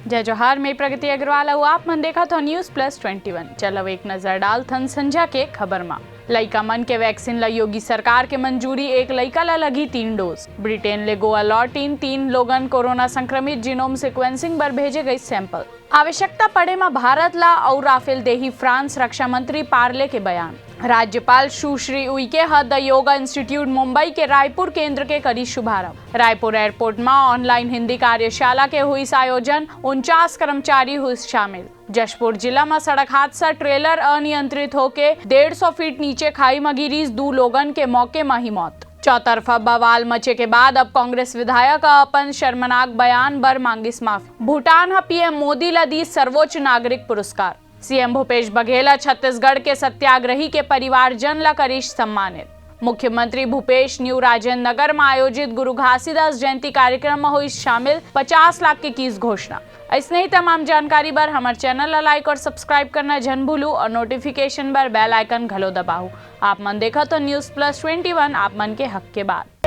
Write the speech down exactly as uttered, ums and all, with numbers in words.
जय जोहार, मैं प्रगति अग्रवाल अउ आप मन देखत हो News Plus Twenty One। चलो एक नजर डालथन संझा के खबर मा। लइका मन के वैक्सीन ल योगी सरकार के मंजूरी, एक लइका ल लगही तीन डोज। ब्रिटेन ले गोवा लौटिन तीन लोगन कोरोना संक्रमित, genome sequencing बर भेजे गई सैंपल। आवश्यकता पड़े म भारत ला अउ राफेल देही फ्रांस, रक्षा मंत्री पार्ले के बयान। राज्यपाल सुश्री उइके ह द योगा इंस्टीट्यूट मुंबई के रायपुर केंद्र के करी शुभारंभ। रायपुर एयरपोर्ट म ऑनलाइन हिंदी कार्यशाला के हुई आयोजन, उनचास कर्मचारी हुई शामिल। जशपुर जिला म सड़क हादसा, ट्रेलर अनियंत्रित होके डेढ़ सौ फीट नीचे खाई म गिरीस, दू लोगन के मौके म ही मौत। चौतरफा बवाल मचे के बाद अब कांग्रेस विधायक ह अपन शर्मनाक बयान बर मांगिस माफी। भूटान ह पीएम मोदी ल दीस सर्वोच्च नागरिक पुरस्कार। सीएम भूपेश बघेल ह छत्तीसगढ़ के सत्याग्रही के परिवारजन ल करिस सम्मानित। मुख्यमंत्री भूपेश न्यू राजेंद्र नगर म आयोजित गुरु घासीदास जयंती कार्यक्रम म होइस शामिल, पचास लाख के कीस घोषणा। अइसने ही तमाम जानकारी बर हमर चैनल ला लाइक और सब्सक्राइब करना झन भूलू और नोटिफिकेशन बर बेल आइकन घलो दबाहू। आप मन देखत हो News Plus Twenty One, आप मन के हक के बात।